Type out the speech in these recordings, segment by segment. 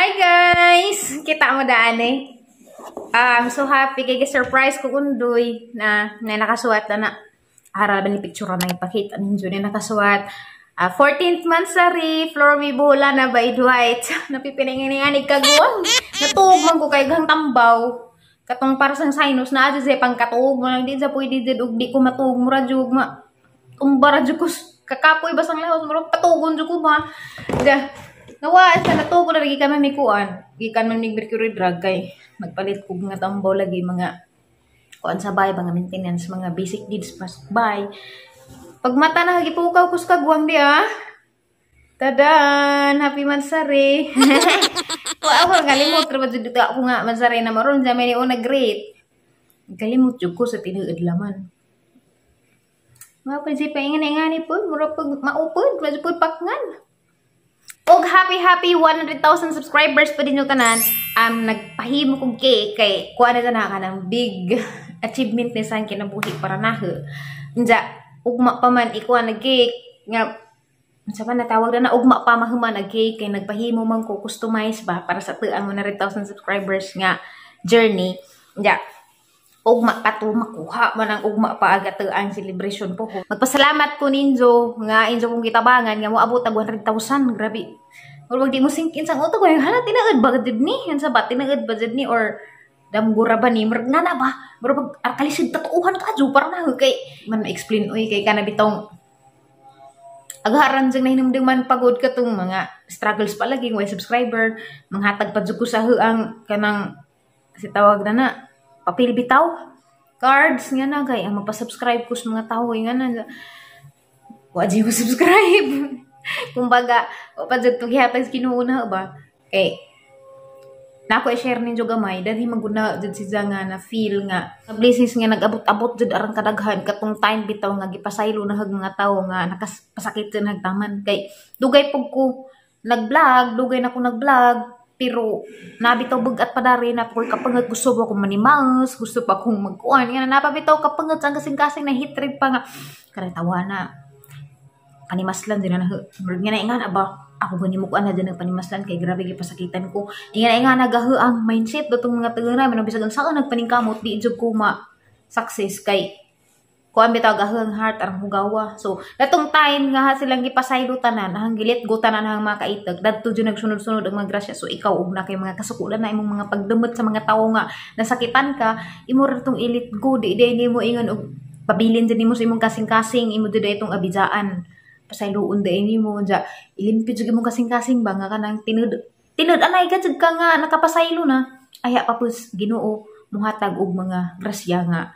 Hi guys! Kita mo daan eh. I'm so happy kay surprise ko undoy na nakasuwat na na. Ara ba ni picture na ipakita ninyo na nakasuwat. 14th month sari, Flormy Boholana by Dwight. Napipinanginanganig kaguan. Natuog man ko kay gang tambaw. Katong para sang sinus na adyo siya pangkatuog mo lang di sa pwede jud og di ko matuog mura jud ma umbara jud ko kakapoy basang lahos mura patugon jud ko ba. Da nawa sa natuog na lagi kami mikuan. Gikan man mig mercury drug kay nagpalit kog nga tambaw lagi mga kuan sa bay mga maintenance mga basic needs pas bay. Pag mata na gipukaw kus kagwang di ah. Tadan! Happy Mansari! Wa ako kalimot ra ba jud dito ako nga Mansari na maron sa may una great. Kalimot jud ko sa tinuod laman. Mga prinsipe ingani po mura pag maupod, mura pud pakngan. Og happy happy 100,000 subscribers pa din yung tanan. Nagpahimo kog cake kay kuha na na kanang big achievement ni sa kinabuhi para naho. Unja ugma pa man ikuha na cake nga sa pa natawag na ugma pa mahuman ang cake kay nagpahimo man ko customize ba para sa tuang 100,000 subscribers nga journey. Ya. Ugma pa to makuha man ang ugma pa aga tuang celebration po. Magpasalamat ko ninyo nga inyo kong gitabangan nga moabot og 100,000. Grabe. Murag di mo sink in sang utok ko hala tinaad ba jud ni? Unsa ba tinaad ba jud ni or damgura ba ni? Murag nga na ba? Murag arkalisod tatuohan ka jud para na kay man ma-explain oy kay kana bitong agharan jang nahinumduman pagod ka tong mga struggles pa lagi way subscriber manghatag pa jud ko sa ang kanang kasi tawag na na papel bitaw cards nga na kay ang magpa-subscribe ko sa mga tawo nga na wa jud mo subscribe. Kumbaga wa pa jud to gihatag sa Ginoo na ba kay nako i-share ninyo gamay dali maguna jud si nga na feel nga blessings nga nag-abot-abot jud arang kadaghan katong time bitaw nga gipasaylo na hag mga tawo nga nakapasakit jud nagtaman kay dugay pug ko nag-vlog, dugay na ko nag-vlog pero nabitaw bug-at pa dari na pug kapangat gusto pa akong manimaus, gusto pa akong magkuan nga napabitaw kapangat ang kasing-kasing na hit rate pa nga kanang tawa na panimaslan din na murag nga na ingan ba ako gani mo kuan na dyan nagpanimaslan kay grabe gipasakitan ko. Ingan nga nagahu ang mindset dotong mga taga namin bisag ang saan nagpaningkamot di jud ko ma success kay kuan bitaw gahu ang heart arang hugawa. So datong time nga silang gipasaylo tanan hang gilet go tanan hang mga kaitag dadto jud nagsunod-sunod ang mga grasya. So ikaw og na kay mga kasukulan na imong mga pagdumot sa mga tawo nga nasakitan ka imo ra tong ilit go di di nimo ingon og pabilin jud nimo sa imong kasing-kasing imo jud itong abijaan. Pasayloon dai nimo ja ilimpyo jud imong kasing-kasing ba nga kanang tinud tinud anay ka jud ka nga nakapasaylo na aya pa pus Ginoo muhatag og mga grasya nga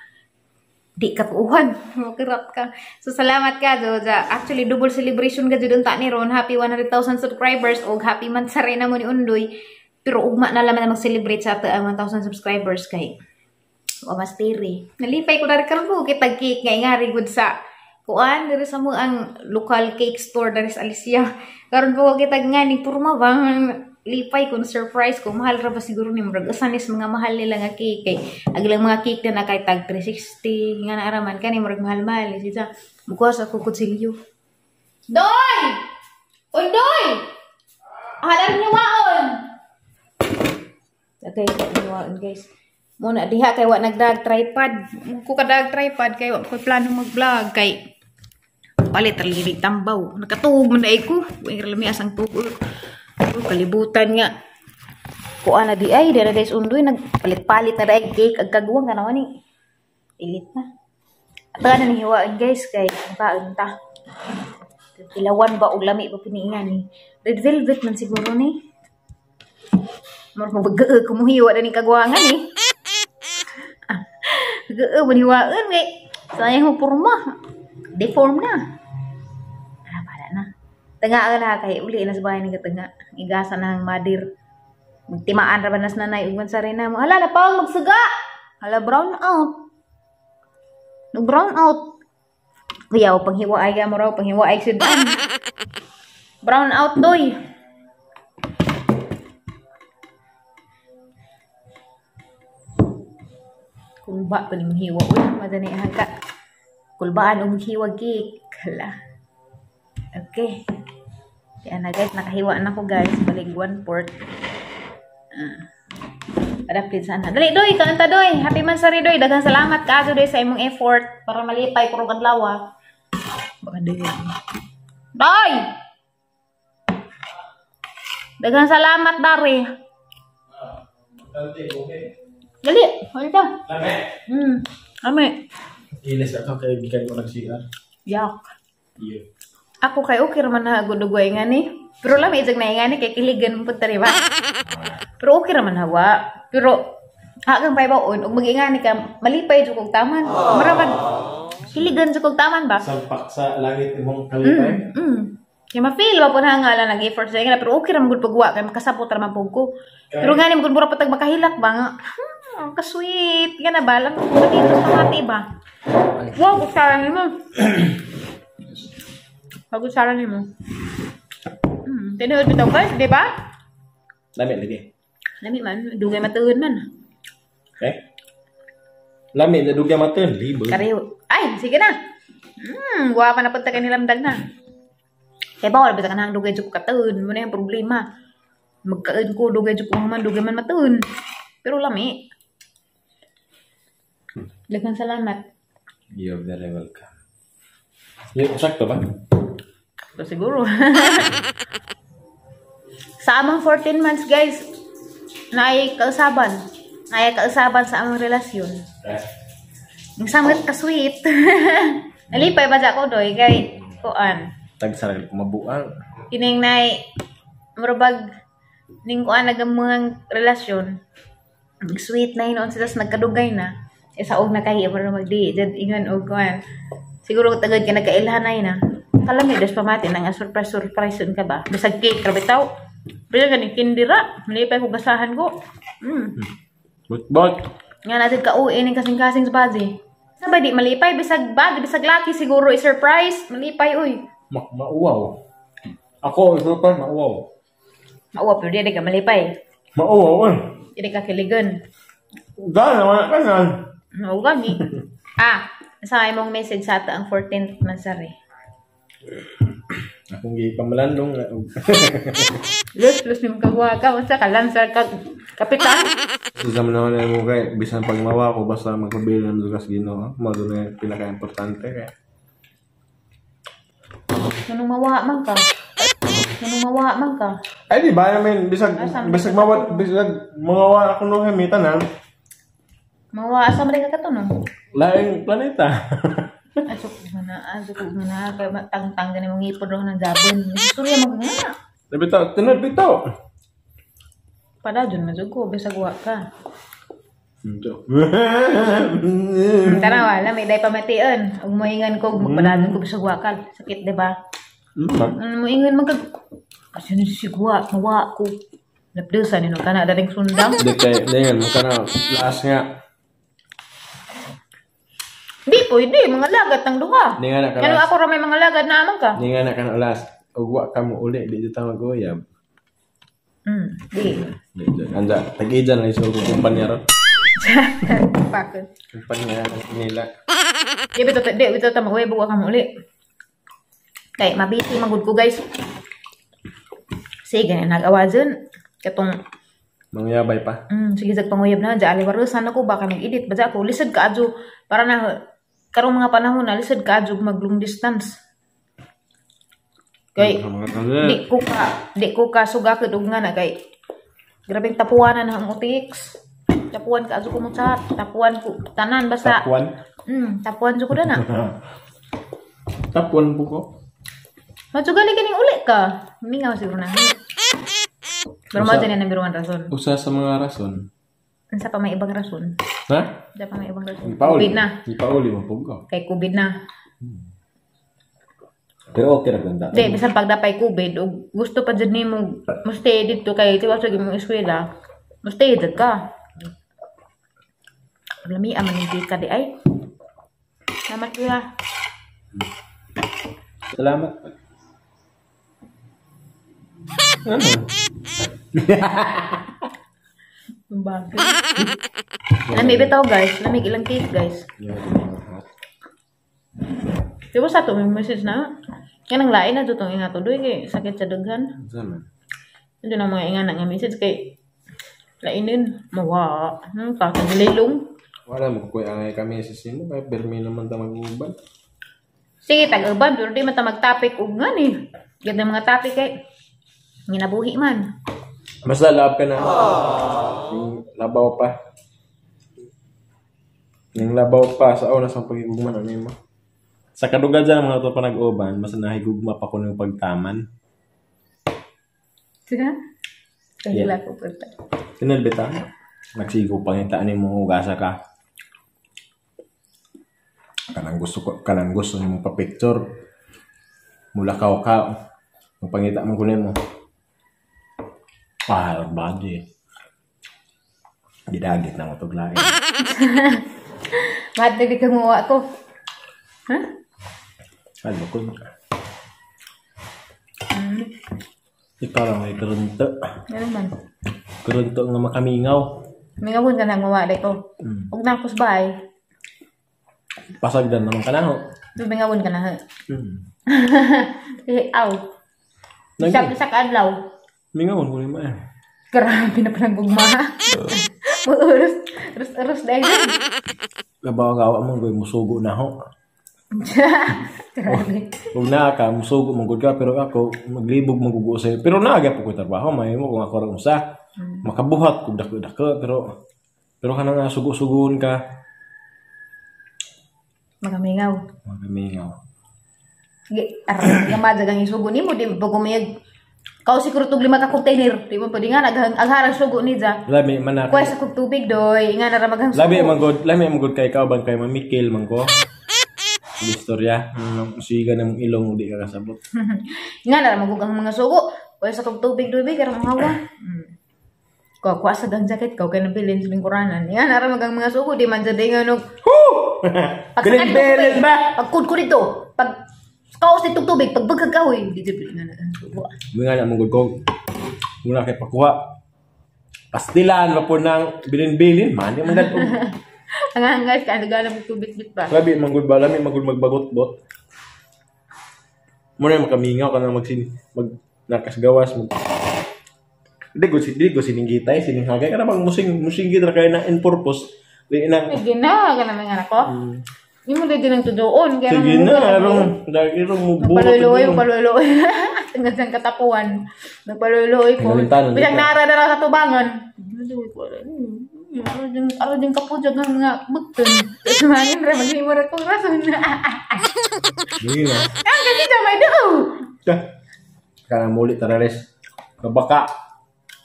di ka tuuhan makirat ka. So salamat ka do ja actually double celebration ka jud unta ni ron happy 100,000 subscribers og happy Mansari na mo ni Undoy pero ugma na laman na mag-celebrate sa ato ang 1,000 subscribers kay wa mas tiri nalipay ko dari karon ko kitag cake nga ingari gud sa kuan diri sa mo ang local cake store diri sa Alicia. Karon po kita nga ni purma ba lipay ko surprise ko mahal ra ba siguro ni murag usan is mga mahal nila nga cake kay agilang mga cake na nakay tag 360 nga naaraman kani murag mahal-mahal siya mukuha sa ko kutsilyo. Doy! Oy doy! Halar niyo waon. Okay, waon guys. Muna diha kay wa nagdag tripod. Ko kadag tripod kay wa ko plano mag-vlog kay palit ra tambaw. Nakatuog man ay ko. Uy ralami asang tuog. Kalibutan nga. Kuan na di ay dira guys undoy nagpalit-palit na dai cake ag kagwang kana ni. Ilit na. Ato na ni hiwaon guys kay makaon ta. Tilawan ba og lami pa piniingan ni. Red velvet man siguro ni. Murag mabagaa kumuhiwa na ni kagwangan ni. Gee, maniwaan kay sayang mo porma. Deform na. Ah, para na. Tanga na kay uli na sa bahay ni katanga. Igasa na ang madir. Magtimaan ra ba nas nanay ug mansari na mo. Hala na pa magsuga. Hala brown out. No brown out. Kuyaw panghiwa ay mo raw panghiwa ay sudan. Brown out doy. Kulba pa ni mong hiwa. Uy, madani hangka. Kulbaan og hiwa cake. Hala. Okay. Yan na guys, nakahiwa na ko guys. Balig 1/4. Padaplit sana. Dali, doy, kaanta, doy. Happy Mansari, doy. Daghang salamat kaayo, doy, sa imong effort para malipay ko rong adlaw. Baka doy. Doy! Daghang salamat, Dari. Dali, wala. Lame. Ame. Ilis ako kay gikan ko nag-CR. Yak. Iya. Ako kay okay raman na gudugway nga ni. Pero lami jud na nga ni kay kiligan mo pud ta, ba? Pero okay raman hawa. Pero hagang pa baon og mag-ingani ka, malipay jud kog taman. Mura kiligan jud kog taman ba? Salpak sa langit imong kalipay. Kaya ma-feel ba po na nga lang nag-effort sa inga, pero okay raman gud pagwa kay makasabot ra man pud ko. Pero ngani gud mura patag makahilak ba nga. Ka-sweet. Nga na ba lang dito sa pamati ba? Wow, kutsara nimo. Pag-usaran nimo. Tinuod bitaw, guys, di ba? Lami lagi. Lami man, dugay matuod man. Okay. Lami na dugay matuod, libo. Kariho. Ay, sige na. Guwapa na punta kay nilamdag na. Kaya ba wala ba kanang dugay jud ko katuod, mo na yung problema. Magkaon ko dugay jud ko man dugay man matuod. Pero lami. Daghang salamat. You're very welcome. Yung sakto ba? So, siguro. Sa among 14 months, guys, naay kausaban. Naay kausaban sa among relasyon. Eh. Ang samot ka-sweet. Nalipay ba sa ako, doy? Kay, kuan. Tagsarag ko mabuang. Kining nay, murabag, ning kuan nagamang relasyon. Ang sweet na hinoon sila, nagkadugay na. E sa og nakahiya para magdi. Dyan ingon og kuan. Siguro tagad ka nagkailhanay na. Kalami das pamati na nga surprise surprise ka ba? Bisag cake ra bitaw. Pero gani kindira, malipay ko gasahan ko. Bot-bot. Nga natin ka uwi ning kasing-kasing sa body. Sabay di malipay bisag body, bisag laki siguro i surprise, malipay uy. Mauwaw. Ako surprise mauwaw. Mauwaw pero di ka malipay. Mauwaw eh. Di ka kiligon. Gana wala ka na. Oo gani. Sa imong message sa ato ang 14th Mansari. Akong gipamalandong na. Lus, lus ni kagwa ka, unsa ka lansa ka kapitan. Sa naman na mo kay bisan pagmawa ko basta magpabili ng lugas Ginoo. Mao na yung pinaka-importante kay. Nganong mawa man ka? Nganong mawa man ka? Ay di ba, I mean, bisag bisag mawa bisag mawa ako no hemi tanan. Mawa asa man ka kato no? Laing planeta. Asok ko na kay tangtang gani mong ipon ro ng jabon. Istorya mo nga. Bitaw, tinod bitaw. Padadyon man jud ko bisag wa ka. Tanawa, la may day pamation. Ug moingan ko magpadadyon ko bisag wa ka. Sakit, di ba? Moingan man kag kasi ni sigwa, mawa ko. Napdusan ni no kana daring sundang. Di kay dingan mo kana laas nga. Di pwede, mga lagat ng duha. Di nga na Kano ako ra may mga lagad na amang ka. Di nga na kana ulas. Ug wa ka mo uli, di jud ta mag-uyab. Di. Di jud. Anja, tag-ijan na isul kong kumpanya ron. Pakon. Kumpanya nila. Di bitaw di bitaw ta mag-uyab wa ka mo uli. Kay mabiti magud ko, guys. Sige, nag-awa dyan. Katong mangyabay pa. Sige jag panguyab na dyan. Aliwarusan ako baka mag-edit ba ako. Lisod ka adyo para na karong mga panahon na lisod ka adyo mag long distance. Kay di ko ka sugakod og nga na kay grabeng tapuanan ang OTX. Tapuan ka adyo ko mo chat, tapuan ko tanan basta. Tapuan. Tapuan jud ko na. Tapuan po ko. Madyo gali kining uli ka. Mingaw siguro na. Pero mo dyan ang biruan rason. Usa sa mga rason. Unsa pa may ibang rason? Ha? Unsa pa may ibang rason? Ipauli. COVID na. Ipauli mo pug ko. Kay COVID na. Pero okay ra ganda. Di, bisan pagdapay COVID, ug gusto pa jud nimo mo stay dito kay tiwa sa imong eskwela. Mo stay jud ka. Lami man hindi ka di ay. Salamat kuya. Salamat. Ano? Bagay. Lami bitaw, guys. Lami ilang cake, guys. Diba sa ato may message na? Kanang lain na itong inga to doy kay sakit sa daghan. Zaman. Ito na mga inga na nga message kay Lainin. Mawa. Kakagililong. Wala mo kuya angay kami sa simo kay permi naman ta mag-uban. Sige, tag-uban. Pero di man ta mag-topic og nga ni. Ganda mga topic kay nginabuhi man. Basta love ka na. Yung labaw pa. Yung labaw pa sa una sa pagigugma na nimo. Sa kadugad dyan mga to pa nag-uban, mas nahigugma pa ko ng pagtaman. Sige. Kahila ko po. Tinalbita. Nagsigo pangita ni mo ugasa ka. Kanang gusto ko, kanang gusto nimo pa picture. Mulakaw ka. Magpangita mo kunin mo. Ah, body. Gidagit na mo tuglain. Mati di ka nguwa ko. Ha? Ano ko? Ikaw lang may karunto. Ano man? Karunto nga makamingaw. Mingawon ka na nguwa ko. Ug na ko sa bahay. Pasagdan naman ka na ho. Mingawon ka na ha. Eh, aw. Isa ka adlaw. Mingawon ko nimo eh. Grabe na palang gugma. Urus dahil. Labaw gawa mo goy musugo na ho. Grabe. Kung naa ka, musugo mo gud ka, pero ako maglibog magugo sa'yo. Pero naa gyud ko trabaho, mahimo kung ako ra usa. Makabuhat kog dako-dako, pero kanang nga sugo-sugon ka. Makamingaw. Makamingaw. Sige, aray nga madyagang isugo nimo di ba kumayag. Kau siguro tug 5 ka container, di mo pwede nga nagharang sugo ni ja. Lami man na. Kuha sa kog tubig doy, nga na ra maghang sugo. Lami man gud kay kauban kay mamikil man ko. Istorya, siga na mong ilong di ka kasabot. Nga na ra magug ang mga sugo. Kuha sa kog tubig doy, bi karon hawa. Ko kuha sa gang jacket ko kay nabilin sa lingkuranan. Nga na ra magang mga sugo di man jud nga nog. Bilin ba? Pagkud ko dito, pag kaos nitong tubig, pagbagkag kahoy, di jud nga na sugo. Mga na mong ko. Muna kay pakuha. Pastilan pa po ng bilin-bilin, man di man dadto. Ang angas ka nagalam og tubig-bit ba. Labi man gud ba, lami man gud magbagot-bot. Muna makamingaw ka na mag nakasgawas mag. Di ko sininggitay, sininghagay ka na bang musing gid ra kay na in purpose. Di nang gina ka na mga anak ko. Imo di din ang tudoon kaya sige na arong dagirong mo buot. Paluluoy. Hanggang sa katapuan. Nagpaluloy ko. Bilang nara na sa tubangan. Aro din kapudyo ng mga bugton. Sumangin ra maghimo ra kong rason. Sige na. Ang kasi damay daw. Kanang muli tarares. Kabaka.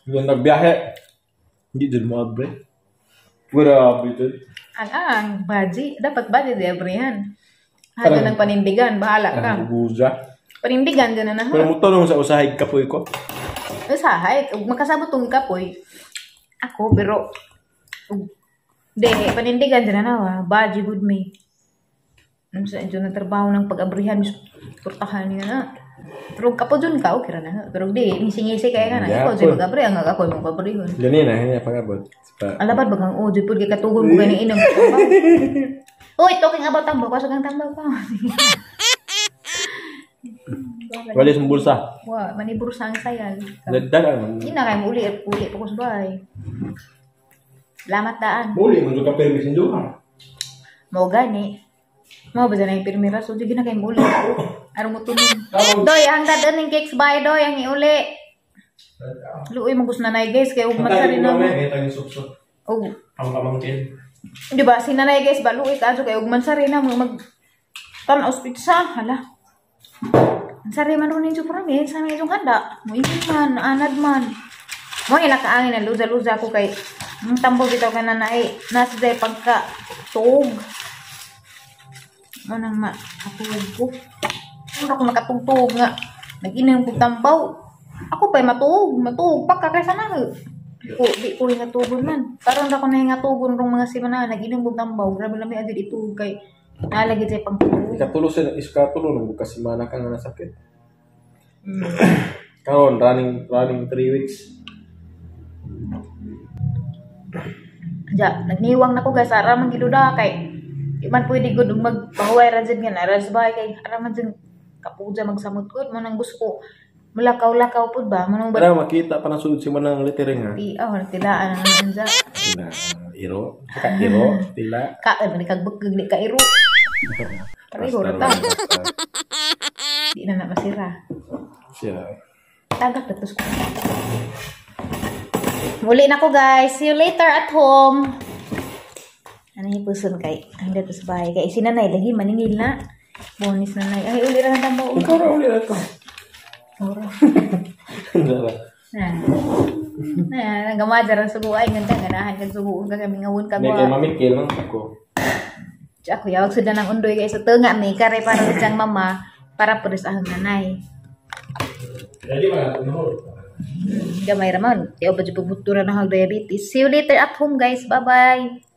Yung nagbiyahe. Hindi din mo abre. Grabe din. Ang baji. Dapat baji di abrehan. Haga ng panindigan. Bahala ka. Ang buza. Panindigan dyan na na. Pero mo tanong sa usahay kapoy ko. Usahay. Makasabot tong kapoy. Ako, pero de, panindigan dyan na na. Baji good me. Ano sa inyo ng trabaho ng pag-abrihan, portahan niya na. Pero kapo dyan ka, okay na. Pero di, ngising-ngisi kaya ka na. Ikaw dyan mag-abri, ang ako yung mag-abrihon. Ganyan na, hindi na pag-abot. Alabad, bagang o, dyan po, katugon mo kayo ng inom. Uy, talking about tambaw, pasok ang tambaw pa. Wala sa bulsa. Wa, manibursa ang sayal. Nagdagan. Hindi na kayo muli, uli pa ko sa bahay. Salamat daan. Muli, man ka permis ng duha. Mo gani. Mo ba dyan ang pirmira? So, di na kayo muli. Araw mo tulong. Doy, ang dadaan ng cakes bay, doy, ang iuli. Luoy, magus na nanay, guys. Kaya huwag magsari na mo. Oh. Ang pamangkin. Di ba, si nanay, guys, ba, luoy ka. Kaya huwag mansari na mo. Mag tanaos pizza. Hala. Mansari man rin yung parami. Sa may yung handa. Muingin man, anad man. Mo nakaangin na luza-luza ko kay ang tambo bitaw ka nanay. Nasa day pagka tuog. Mo nang makatugog ko. Ano ako makatugtog nga. Nag-inang kong tambaw. Ako pa'y matuog. Matuog pa ka kaysa na. Di ko hingatugon man. Karon ra ko na hingatugon rong mga simana. Nag-inang kong tambaw. Grabe lami agad ituog kay nalagid sa pangtuog. Ikatulo sa iskatulo nung bukas simana ka nga nasakit. Karon running 3 weeks. Ja, nagniwang na ko guys. Ara man giduda kay di man pwede gud magpahuway ra jud nga nara sa bahay kay ara man jud kapuja magsamot gud mo nang gusto ko. Mulakaw-lakaw pud ba? Manong ba? Para makita pa na sud si Manang littering ha. Di, oh, tilaan na naman sa. Tila iro, ka iro, tila. Ka, eh, kag bukog di ka iro. Pareho ra ta. Di na na masira. Siya. Tagak na to. Muli na ko, guys. See you later at home. Ano yung puson kay? Ang dito sa bahay. Kay si nanay lagi maningil na. Bonus nanay. Ay, uli ra na tamo. Ikaw ra uli na to. Ora. Dara. Na. Na, nagamadar ang sugo ay ganda ganahan kag sugo ka kami ngawon ka May kay mamikil lang ako. Ako yawag sudah nang undoy kay sa tunga ni kare para sa siyang mama para pud sa ahong nanay. Jadi mana no. Gamay raman. Di ba jud pagbutura na diabetes. See you later at home, guys. Bye-bye.